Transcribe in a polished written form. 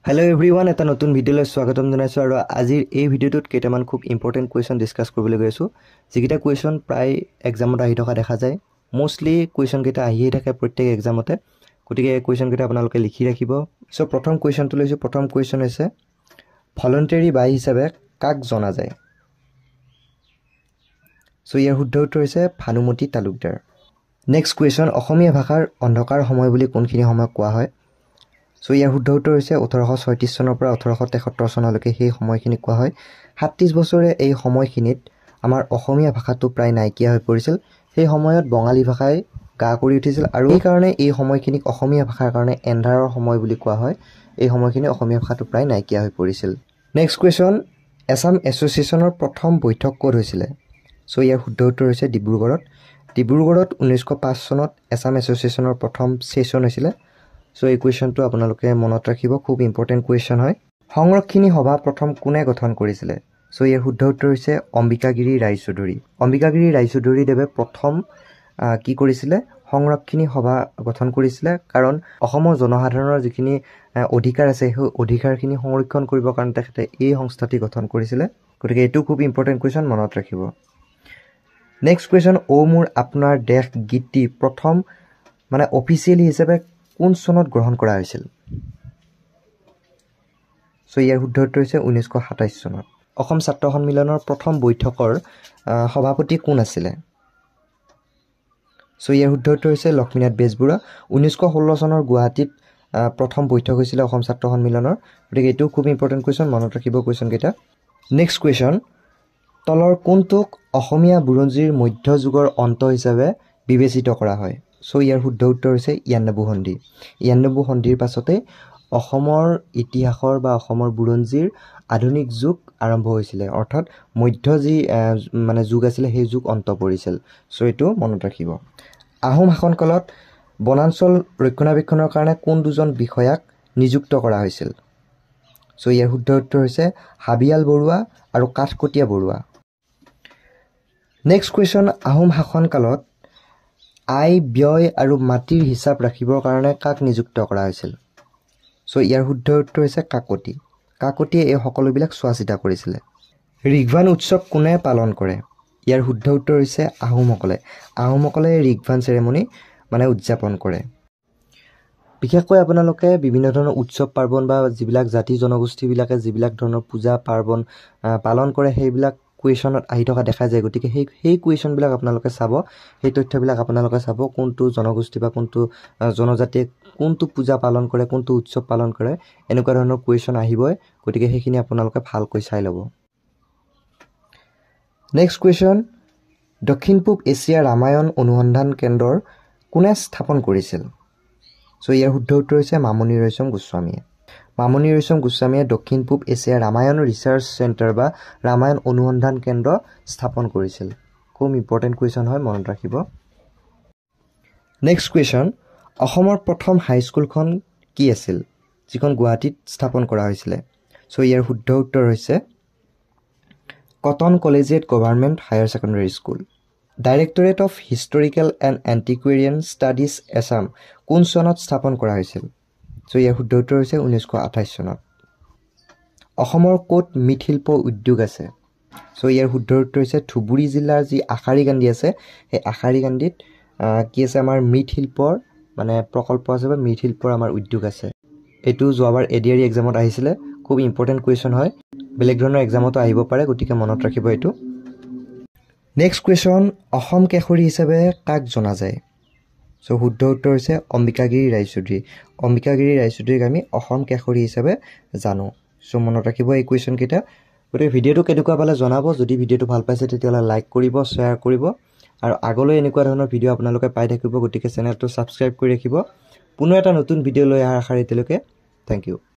Hello' everyone, এটা নতুন ভিডিঅ'লৈ স্বাগতম জনাইছোঁ। আৰু আজিৰ এই ভিডিঅ'টোত কেইটামান খুব ইম্পৰ্টেণ্ট কুৱেশ্যন ডিছকাছ কৰিবলৈ গৈ আছোঁ, যিকেইটা কুৱেশ্যন প্ৰায় এক্সামত আহি থকা দেখা যায়। ম'ষ্টলি কুৱেশ্যনকেইটা আহিয়ে থাকে প্ৰত্যেক এক্সামতে, গতিকে এই কুৱেশ্যনকেইটা আপোনালোকে লিখি ৰাখিব। চ' প্ৰথম কুৱেশ্যনটো লৈছোঁ। প্ৰথম কুৱেশ্যন হৈছে, ভলণ্টেৰী বাই হিচাপে কাক জনা যায়? চ' ইয়াৰ শুদ্ধ উত্তৰ হৈছে ভানুমতী তালুকদাৰ। নেক্সট কুৱেশ্যন, অসমীয়া ভাষাৰ অন্ধকাৰ সময় বুলি কোনখিনি সময়ক কোৱা হয়? চ' ইয়াৰ শুদ্ধ উত্তৰ হৈছে 1836 চনৰ পৰা 1873 চনলৈকে সেই সময়খিনিক কোৱা হয়। 37 বছৰে এই সময়খিনিত আমাৰ অসমীয়া ভাষাটো প্ৰায় নাইকিয়া হৈ পৰিছিল। সেই সময়ত বঙালী ভাষাই গা কৰি উঠিছিল আৰু সেইকাৰণে এই সময়খিনিক অসমীয়া ভাষাৰ কাৰণে এন্ধাৰৰ সময় বুলি কোৱা হয়। এই সময়খিনি অসমীয়া ভাষাটো প্ৰায় নাইকিয়া হৈ পৰিছিল। নেক্সট কুৱেশ্যন, এছাম এছ'চিয়েশ্যনৰ প্ৰথম বৈঠক ক'ত হৈছিলে? চ' ইয়াৰ শুদ্ধ উত্তৰ হৈছে ডিব্ৰুগড়ত। ডিব্ৰুগড়ত 1905 চনত এছাম এছ'চিয়েশ্যনৰ প্ৰথম ছেশ্যন হৈছিলে। চ' এই কুৱেশ্যনটো আপোনালোকে মনত ৰাখিব, খুব ইম্পৰ্টেণ্ট কুৱেশ্যন হয়। সংৰক্ষিণী সভা প্ৰথম কোনে গঠন কৰিছিলে? চ' ইয়াৰ শুদ্ধ উত্তৰ হৈছে অম্বিকাগিৰি ৰায়চৌধুৰী। অম্বিকাগিৰি ৰায়চৌধুৰীদেৱে প্ৰথম কি কৰিছিলে? সংৰক্ষিণী সভা গঠন কৰিছিলে, কাৰণ অসমৰ জনসাধাৰণৰ যিখিনি অধিকাৰ আছে, সেই অধিকাৰখিনি সংৰক্ষণ কৰিবৰ কাৰণে তেখেতে এই সংস্থাটি গঠন কৰিছিলে। গতিকে এইটো খুব ইম্পৰ্টেণ্ট কুৱেশ্যন, মনত ৰাখিব। নেক্সট কুৱেশ্যন, অ' মোৰ আপোনাৰ দেশ গীতটি প্ৰথম মানে অফিচিয়েলি হিচাপে কোন চনত গ্ৰহণ কৰা হৈছিল? চ' ইয়াৰ শুদ্ধ উত্তৰ হৈছে 1927 চনত। অসম ছাত্ৰ সন্মিলনৰ প্ৰথম বৈঠকৰ সভাপতি কোন আছিলে? চ' ইয়াৰ শুদ্ধ উত্তৰ হৈছে লক্ষ্মীনাথ বেজবৰুৱা। 1916 চনৰ গুৱাহাটীত প্ৰথম বৈঠক হৈছিলে অসম ছাত্ৰ সন্মিলনৰ। গতিকে এইটো খুব ইম্পৰ্টেণ্ট কুৱেশ্যন, মনত ৰাখিব কুৱেশ্যনকেইটা। নেক্সট কুৱেশ্যন, তলৰ কোনটোক অসমীয়া বুৰঞ্জীৰ মধ্যযুগৰ অন্ত হিচাপে বিবেচিত কৰা হয়? চ' ইয়াৰ শুদ্ধ উত্তৰ হৈছে ইয়াণ্ডাবু সন্ধি। ইয়াণ্ডাবু সন্ধিৰ পাছতেই অসমৰ ইতিহাসৰ বা অসমৰ বুৰঞ্জীৰ আধুনিক যুগ আৰম্ভ হৈছিলে, অৰ্থাৎ মধ্য যি মানে যুগ আছিলে, সেই যুগ অন্ত পৰিছিল। চ' এইটো মনত ৰাখিব। আহোম শাসনকালত বনাঞ্চল ৰক্ষণাবেক্ষণৰ কাৰণে কোন দুজন বিষয়াক নিযুক্ত কৰা হৈছিল? চ' ইয়াৰ শুদ্ধ উত্তৰ হৈছে হাবিয়াল বৰুৱা আৰু কাঠকটীয়া বৰুৱা। নেক্সট কুৱেশ্যন, আহোম শাসনকালত আয় ব্যয় আৰু মাটিৰ হিচাপ ৰাখিবৰ কাৰণে কাক নিযুক্ত কৰা হৈছিল? চ' ইয়াৰ শুদ্ধ উত্তৰ হৈছে কাকতি। কাকতিয়ে এই সকলোবিলাক চোৱা চিতা কৰিছিলে। ৰিঘবান উৎসৱ কোনে পালন কৰে? ইয়াৰ শুদ্ধ উত্তৰ হৈছে আহোমসকলে। আহোমসকলে ৰিঘবান চেৰেমনি মানে উদযাপন কৰে। বিশেষকৈ আপোনালোকে বিভিন্ন ধৰণৰ উৎসৱ পাৰ্বণ বা যিবিলাক জাতি জনগোষ্ঠীবিলাকে যিবিলাক ধৰণৰ পূজা পাৰ্বণ পালন কৰে, সেইবিলাক কুৱেশ্যনত আহি থকা দেখা যায়। গতিকে সেই কুৱেশ্যনবিলাক আপোনালোকে চাব, সেই তথ্যবিলাক আপোনালোকে চাব, কোনটো জনগোষ্ঠী বা কোনটো জনজাতিয়ে কোনটো পূজা পালন কৰে, কোনটো উৎসৱ পালন কৰে, এনেকুৱা ধৰণৰ কুৱেশ্যন আহিবই। গতিকে সেইখিনি আপোনালোকে ভালকৈ চাই ল'ব। নেক্সট কুৱেশ্যন, দক্ষিণ পূব এছিয়া ৰামায়ণ অনুসন্ধান কেন্দ্ৰৰ কোনে স্থাপন কৰিছিল? চ' ইয়াৰ শুদ্ধ উত্তৰ হৈছে মামণি ৰয়ছম গোস্বামীয়ে। মামণি ৰয়ছম গোস্বামীয়ে দক্ষিণ পূব এছিয়া ৰামায়ণ ৰিচাৰ্চ চেণ্টাৰ বা ৰামায়ণ অনুসন্ধান কেন্দ্ৰ স্থাপন কৰিছিল। খুব ইম্পৰ্টেণ্ট কুৱেশ্যন হয়, মনত ৰাখিব। নেক্সট কুৱেশ্যন, অসমৰ প্ৰথম হাইস্কুলখন কি আছিল যিখন গুৱাহাটীত স্থাপন কৰা হৈছিলে? চ' ইয়াৰ শুদ্ধ উত্তৰ হৈছে Cotton Collegiate Government Higher Secondary School. Directorate of Historical and Antiquarian Studies Assam কোন চনত স্থাপন কৰা হৈছিল? চ' ইয়াৰ শুদ্ধ উত্তৰ হৈছে 1928 চনত। অসমৰ ক'ত মৃৎশিল্প উদ্যোগ আছে? চ' ইয়াৰ শুদ্ধ উত্তৰ হৈছে ধুবুৰী জিলাৰ যি আশাৰীকান্দি আছে, সেই আশাৰীকান্দিত কি আছে? আমাৰ মৃৎশিল্পৰ মানে প্ৰকল্প আছে বা মৃৎশিল্পৰ আমাৰ উদ্যোগ আছে। এইটো যোৱাবাৰ এ ডি আৰ ই এক্সামত আহিছিলে, খুব ইম্পৰ্টেণ্ট কুৱেশ্যন হয়, বেলেগ ধৰণৰ এক্সামতো আহিব পাৰে, গতিকে মনত ৰাখিব এইটো। নেক্সট কুৱেশ্যন, অসম কেশৰী হিচাপে কাক জনা যায়? চ' শুদ্ধ উত্তৰ হৈছে অম্বিকাগিৰি ৰায়চৌধুৰী। অম্বিকাগিৰি ৰায়চৌধুৰীক আমি অসম কেশৰী হিচাপে জানো। চ' মনত ৰাখিব এই কুৱেশ্যনকেইটা। গতিকে ভিডিঅ'টো কেনেকুৱা পালে জনাব। যদি ভিডিঅ'টো ভাল পাইছে, তেতিয়াহ'লে লাইক কৰিব, শ্বেয়াৰ কৰিব আৰু আগলৈ এনেকুৱা ধৰণৰ ভিডিঅ' আপোনালোকে পাই থাকিব। গতিকে চেনেলটো ছাবস্ক্ৰাইব কৰি ৰাখিব। পুনৰ এটা নতুন ভিডিঅ' লৈ অহাৰ আশাৰে এতিয়ালৈকে thank U.